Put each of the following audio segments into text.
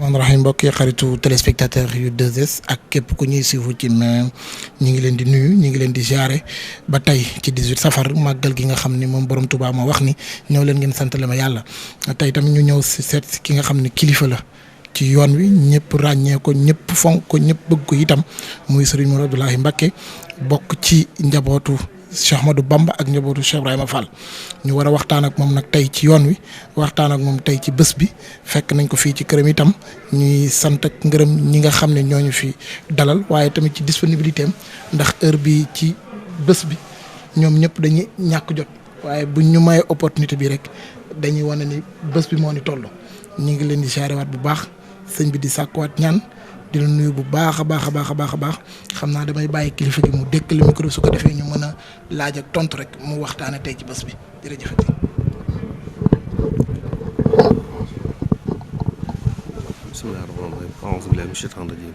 rahmaani rahiim mbokki xaritu téléspectateur yu 2S ak képp ku ñuy suivre ci mais ñi ngi leen di nuyu ñi ngi leen di ziare ba tey ci 18 safar màggal gi nga xam ni moom borom Touba moo wax ni ñëw leen ngeen santale ma yàlla tey tamit ñu ñëw si seet ki nga xam ne kilifa la ci yoon wi ñëpp ràññee ko ñëpp fonk ko ñëpp bëgg ko itam muy Serigne Modou Abdoulaye Mbacké bokk ci njabootu Cheikh Ahmadou Bamba ak njabootu Cheikh Ibrahima Fall ñu war a waxtaan ak moom nag tey ci yoon wi waxtaan ak moom tey ci bés bi fekk nañ ko fii ci këram itam ñuy sant ak ngërëm ñi nga xam ne ñooñu fi dalal waaye tamit ci disponibilité am ndax heure bi ci bés bi ñoom ñëpp dañuy ñàkk jot waaye buñ ñu mayee opportunité bi rek dañuy wane ni bés bi moo ni toll ñu ngi leen di saarewaat bu baax sëñ bi di sàkkuwaat ñaan di la nuyu bu baax a baax a baax a baax a baax xam naa damay bàyyi kilifa gi mu dékk le micro su ko defee ñu mën a laaj ak tontu rek mu waxtaane tey ci bés bi jërëjëfati. bismillahi rahmaani rahim a'uuzu billahi mina shaytaani rajim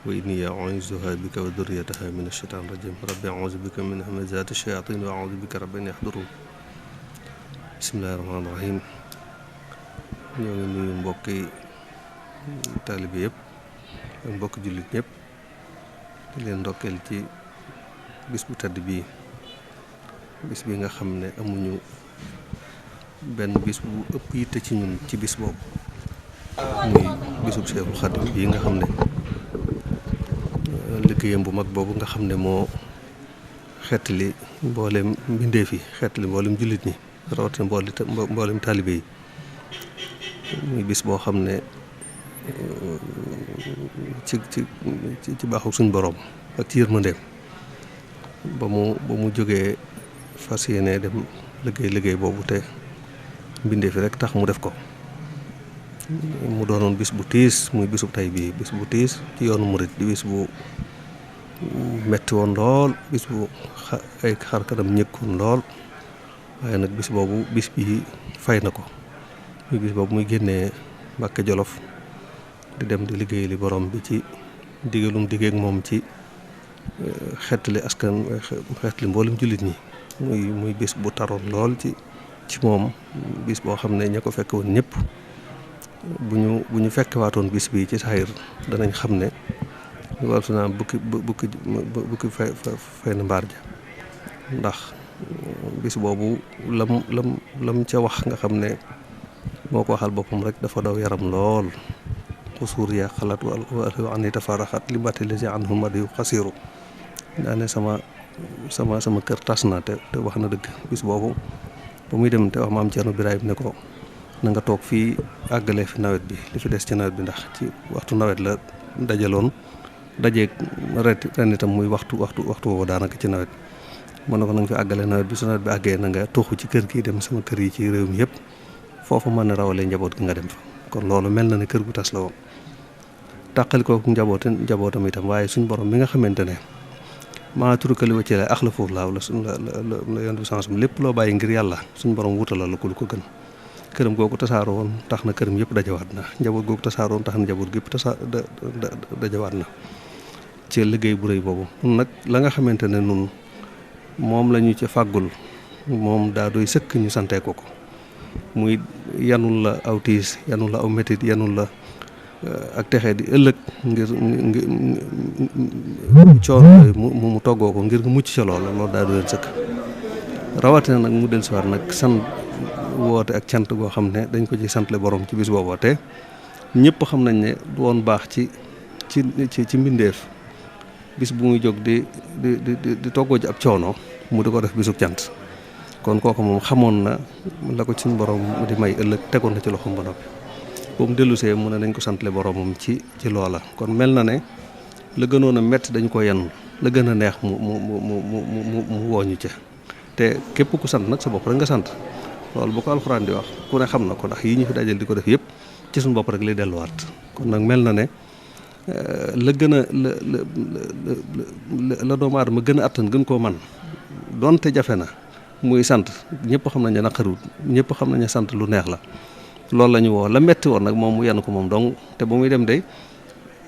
wa inni u'iizuha bika wa durriyataha mina shaytaani rajim rabbi a'uuzu bika min hamazaati shayaatiin wa a'uuzu bika rabbi an yahduruun bismillahi rahmaani rahim ñoo ngi nuyu mbokki taalibe yëpp ak mbokki jullit ñëpp di leen ndokkeel ci bis bu tedd bii bis bi nga xam ne amuñu benn bis bu ëpp yitte ci ñun ci bis boobu muy bisub Seexul Xaadim bii nga xam ne liggéeyam bu mag boobu nga xam ne moo xeetali mboolem mbindeef yi xeetali mboolem jullit ñi rawatina mboolem taalibe yi muy bis boo xam ne ci baaxu suñ borom ak ci yërmandeem ba mu jógee fas yéene dem liggéey boobu te mbindee fi rek tax mu def ko mu doonoon bis bu tiis muy bisub tey bii bis bu tiis ci yoonu murit di bis bu metti woon lool bis bu ay xar kanam ñëkkoon lool waaye nag bis boobu bis bi fay na ko muy bis boobu muy génnee Mbàkke Jolof di dem di liggéey li borom bi ci digalum diggeek moom ci xeetli askan xeetli mboolem jullit ñi muy bis bu taroon lool ci moom bis boo xam ne ña ko fekk woon ñëpp bu ñu fekkewaatoon bis bi ci saxir danañ xam ne wal su naa bukki fay na mbaar ja ndax bis boobu lam ca wax nga xam ne moo ko waxal boppam rek dafa daw yaram lool xusuur yaa xalaat wa ani tafaraxat li batti la si anhu madiyu xasiru daane sama kër tas na te wax na dëgg bis boobu ba muy dem te wax maam Cerno Birahim ne ko na nga toog fii àggale fi nawet bi li fi des ci nawet bi ndax ci waxtu nawet la dajaloon dajeeg ren itam muy waxtu woowu daanaka ci nawet mën na ko na nga fi àggale nawet bi su nawet bi àggee na nga toxu ci kër gi dem sama kër yi ci réew mi yëpp foofu mën na rawalee njaboot gi nga dem fa kon loolu mel na ne kër gu tas la woon tàqali ko njabootam itam waaye suñ borom mi nga xamante ne maa turukali wacci la ax la foofu laaw la yoon bi sens lépp loo bàyyi ngir yàlla suñ borom wutalal la ko lu ko gën këram googu tasaaroo woon tax na këram yëpp dajawaat na njaboot googu tasaaroo woon tax na njaboot gépp dajawaat na ci liggéey bu rëy boobu nag la nga xamante ne nun moom la ñu ci fàggul moom daa doy sëkk ñu santee ko muy yanul la aw tiis yanul la aw métit yanul la ak texee di ëllëg ngir coono mu toggoo ko ngir mucc ca loolu daa doon sëkk rawatina nag mu dellusiwaat nag sant woote ak cant goo xam ne dañ ko ci santle borom ci bis booboo te ñëpp xam nañ ne du woon baax ci mbindeef bis bu muy jóg di toggoo ci ab coono mu di ko def bisub cant kon kooku moom xamoon na la ko suñ borom di may ëllëg tegoon na ci loxoom ba noppi bu mu dellusee mu ne nañ ko santle boromam ci loola kon mel na ne la gënoon a métti dañu ko yenn la gën a neex mu wooñu ca te képp ku sant nag sa bopp rek nga sant loolu bu ko alxuraan di wax ku ne xam na ko ndax yi ñu fi dajal di ko def yëpp ci suñu bopp rek lay delluwaat kon nag mel na ne la gën a la doomu aadama gën a attan gën koo man donte jafe na muy sant ñëpp xam nañ ne naqariwut ñëpp xam nañ ne sant lu neex la loolu la ñu woo la metti woon nag moom mu yenn ko moom dong te ba muy dem de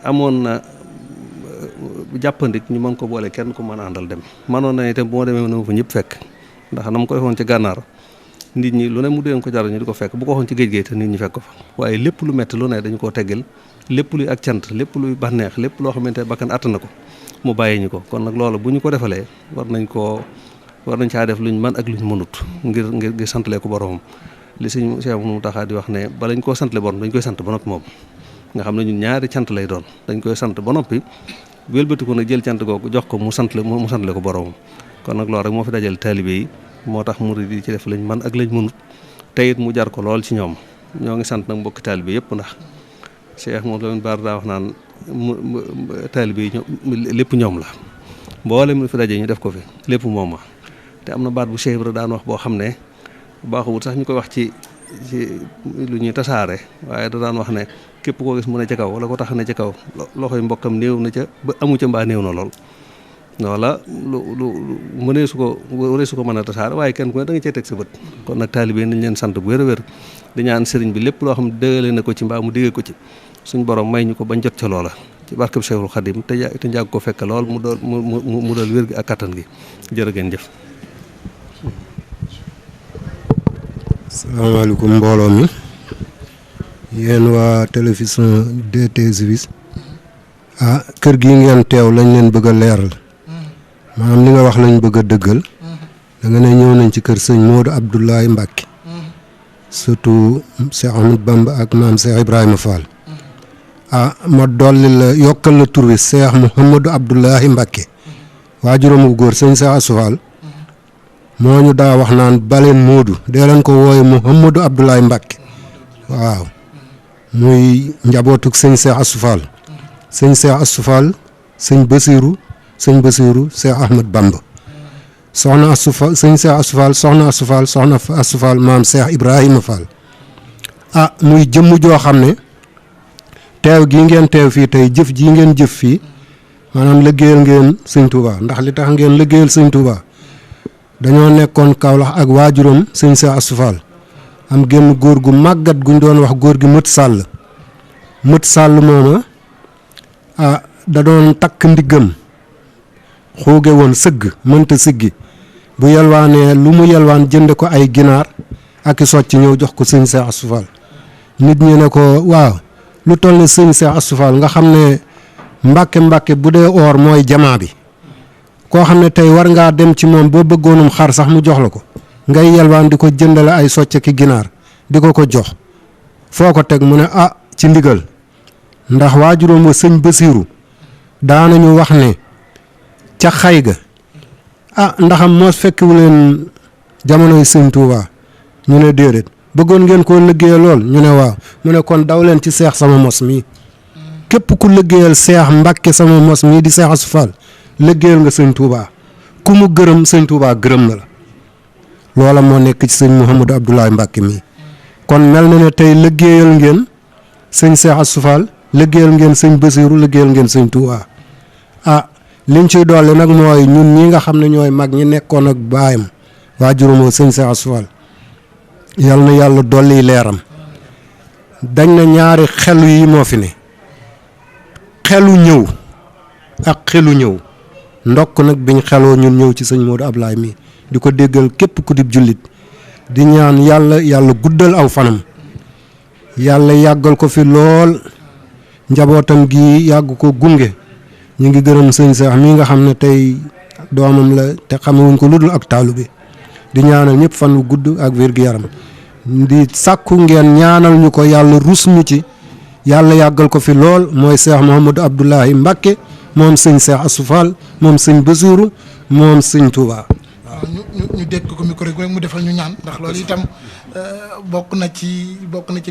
amoon na jàppandik ñu mën ko boole kenn ku mën a àndal dem manoon na itam bu ma demee na ma fa ñëpp fekk ndax na ma ko defoon ci gànnaar nit ñi lu ne mu deen ko jar ñu di ko fekk bu ko waxoon ci géej géej te nit ñi fekk ko fa waaye lépp lu metti lu ne dañu koo teggil lépp luy ak cant lépp luy bànneex lépp loo xamante ne bakkan àtt na ko mu bàyyi ñu ko kon nag loolu bu ñu ko defalee war nañ caa def luñ mën ak luñ mënut ngir santalee ko boromam li sëñ Cheikh Mountakha di wax ne bala ñu koo santale borom dañ koy sant ba noppi moom nga xam ne ñun ñaari cant lay doon dañ koy sant ba noppi wëlbatiku nag jël cant googu jox ko mu santale ko boromam kon nag loolu rek moo fi dajal taalibe yi moo tax murid yi ci def lañ man ak lañ mënut te it mu jar ko lool ci ñoom ñoo ngi sant nag mbokki taalibe yëpp ndax Cheikh moom la baar daa wax naan taalibe yi lépp ñoom la mboolem lu fi daje ñu def ko fi lépp moom te am na baat bu Cheikh Ibra daan wax boo xam ne baaxuwut sax ñu koy wax ci lu ñuy tasaare waaye da daan wax ne képp koo gis mu ne ca kaw wala ko tax ne ca kaw loxoy mbokkam néew na ca ba amu ca mbaa néew na lool wala lu mënee su ko mën a tasaare waaye kenn ku ne da nga cee teg sa bët kon nag taalibe nañ leen sant bu wér a wér di ñaan sëriñ bi lépp loo xam ne dëgale na ko ci mbaa mu diggee ko ci suñ borom may ñu ko bañ jot ca loola ci barkeb Cheikhul Khadim te njàgg ko fekk lool mu dool wér gi ak kattan gi jërë ngeen jëf. salaamaaleykum mbooloo mi yéen waa télévision DTV kër gi ngeen teew lañ leen bëgg a leeral maanaam li nga wax lañ bëgg a dëggal da nga ne ñëw nañ ci kër sëñ Modou Abdoulaye Mbacke surtout Cheikh Ahmed Bamba ak maam Cheikh Ibrahima Fall ma dolli la yokkal la tur wi Cheikh Mouhamadou Abdoulaye Mbacke waajuram bu góor sëñ Cheikh Assou Fall moo ñu daa wax naan baleen Moodu dee leen ko wooye Mouhamadou Abdoulaye Mbacke waaw muy njabootug sëñ Cheikh Assou Fall sëñ Cheikh Assou Fall sëñ Basirou Cheikh Ahmed Bamba soxna Assou Fall sëñ Cheikh Assou Fall soxna Assou Fall soxna Assou Fall maam Cheikh Ibrahima Fall muy jëmm joo xam ne teew gi ngeen teew fii tey jëf ji ngeen jëf fii maanaam liggéeyal ngeen sëñ Touba ndax li tax ngeen liggéeyal sëñ Touba dañoo nekkoon Kaolack ak waajuram sëñ Cheikh Assou Fall am génn góor gu màggat guñ doon wax góor gi mët sàll mooma da doon takk ndiggam xooge woon sëgg mënta siggi bu yelwaanee lu mu yelwaan jënd ko ay ginaar ak i socc ñëw jox ko sëñ Cheikh Assou Fall nit ñi ne ko waaw lu toll ne sëñ Cheikh Assou Fall nga xam ne mbàkke bu dee oor mooy jamaa bi koo xam ne tey war ngaa dem ci moom boo bëggoonum xar sax mu jox la ko ngay yelwaan di ko jëndale ay socc ki ginaar di ko jox foo ko teg mu ne ci ndigal ndax waajuróom wa sëñ Basiiru daanañu wax ne ca xay ga ndaxam moo fekkiwu leen jamonoy sëñ Touba ñu ne déedéet bëggoon ngeen koo liggéeyal lool ñu ne waaw mu ne kon daw leen ci seex sama mos mii képp ku liggéeyal seex Mbàkke sama mos mii di Seex Assou Fall liggéeyal nga sëñ Touba ku mu gërëm sëñ Touba gërëm na la loola moo nekk ci sëñ Mouhamadou Abdoulaye Mbacke mii kon mel na ne tey liggéeyal ngeen sëñ Cheikh Assou Fall liggéeyal ngeen sëñ Basirou liggéeyal ngeen sëñ Touba liñ ciy dolli nag mooy ñun ñi nga xam ne ñooy mag ñi nekkoon ak baayam waa juróomoo sëñ Cheikh Assou Fall yal na yàlla dolli leeram dañ na ñaari xelu yi moo fi ne xelu ñëw ak xelu ñëw ndokk nag biñ xeloo ñun ñëw ci sëñ Modou Ablaye mi di ko déggal képp ku di jullit di ñaan yàlla guddal aw fanam yàlla yàggal ko fi lool njabootam gi yàgg ko gunge ñu ngi gërëm sëñ Cheikh mi nga xam ne tey doomam la te xamewuñ ko lu dul ak taalu bi di ñaanal ñëpp fan wu gudd ak wér-gu-yaram di sàkku ngeen ñaanal ñu ko yàlla rus ñu ci yàlla yàggal ko fi lool mooy Cheikh Mouhamadou Abdoulaye Mbacke moom sëñ Cheikh Assou Fall moom sëñ Basirou moom sëñ Touba. waaw ñu dégg ko micro rek mu defal ñu ñaan ndax loolu itam bokk na ci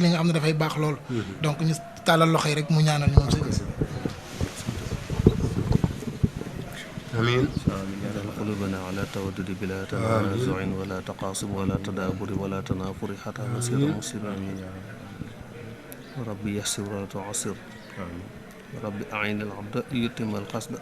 li nga xam ne dafay baax lool. donc ñu tàllal loxo yi rek mu ñaanal ñu moom sëñ bi. amiin. قلوبنا على التودد بلا تنازع ولا تقاصم ولا تدابر ولا تنافر حتى نصير مسلمين ربي يسر ولا تعسر ربي أعين العبد يتم القصد